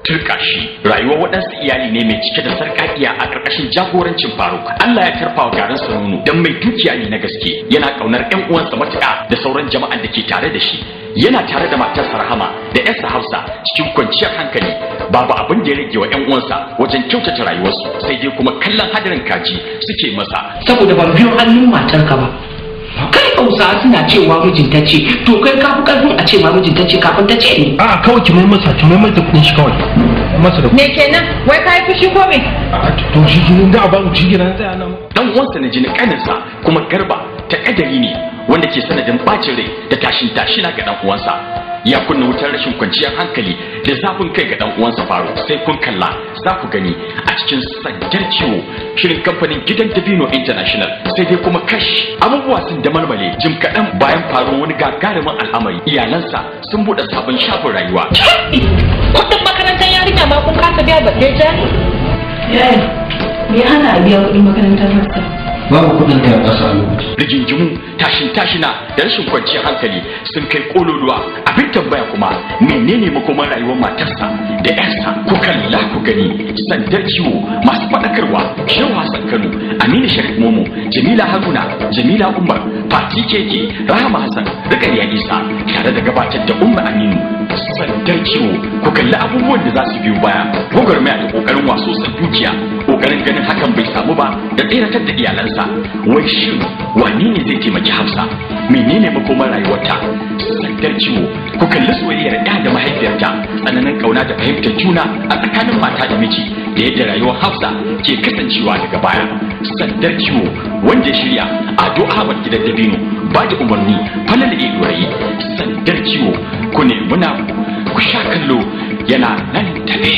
Turkashi rayuwar waɗansu iyali ne mai cike da sarƙaƙiya a ƙarƙashin jagorancin Faruk. Allah ya karfa wa garin sa nono dan mai dukiya ne na gaske, yana ƙaunar ƴan uwansa matuƙa da sauran jama'an da ke tare da shi. Yana tare da matarsa Rahama da ƴarsa Hafsa cikin kwanciyar hankali. Babu abin da ya rage wa ƴan uwansa wajen kyautata rayuwarsu, sai dai kuma kallon hadarin kaji suke masa. Saboda ban biyo hannun matarka ba. Kai Hausawa suna cewa mijinta ce, to kai ka fi karfin a ce ma mijinta ce kafin ta ce ne. A'a kawai ki mai masa, ki mai masa kudin shi kawai. Masa da Me kenan? Wai kai fushi ko me? A to shi kin da ba mu shi kenan sai ana. Dan uwansa na jini kaninsa kuma Garba ta kadari ne wanda ke sanadin bacin rai da tashin tashina ga dan uwansa. Ya kunna wutar rashin kwanciyar hankali da zafin kai ga dan uwansa Faruk. Sai kun kalla za ku gani a cikin Sandar Ciwo, shirin kamfanin Gidan Dabino International. Sai dai kuma kash, abubuwa sun damalmale jim kaɗan bayan faruwar wani gagarumin al'amari. Iyalansa sun buɗe sabon shafin rayuwa. Kuɗin makarantar yarinya ma kun kasa biya balle jari? Yaya, me hana a biya kuɗin makarantar Hafsa? Babu kudin ne a ƙasa a lokaci. Rigingimu, tashin tashina da rashin kwanciyar hankali sun kai kololuwa. Abin tambaya kuma, menene makomar rayuwar matarsa da ƴarsa? Ku kalla ku gani Sandar Ciwo. Masu faɗakarwa Shehu Hassan Kano, Aminu Sharif Momo, Jamila Haruna, Jamila Umar, Fati Keke, Rahama Hassan, Rukayya Isa, tare da gabatar da Umma Aminu. Sandar Ciwo, ku kalli abubuwan da za su biyo baya. Gwagwarmaya da ƙoƙarin waso san dukiya, ƙoƙarin ganin hakan bai samu ba da tseratar da iyalansa. Wai shin wane ne zai taimaki Hafsa? Menene makomar rayuwarta? Sandar Ciwo, ku kalli soyayyar ɗa da mahaifiyarta, tsananin ƙauna da fahimtar juna a tsakanin mata da miji, da yadda rayuwar Hafsa ke kasancewa daga baya. Sandar Ciwo, wanda ya shirya Ado Ahmad Gidan Dabino, ba da umarni Falal Idorayi. Sandar Ciwo, ku nemi naku ku sha kallo, yana nan tafe.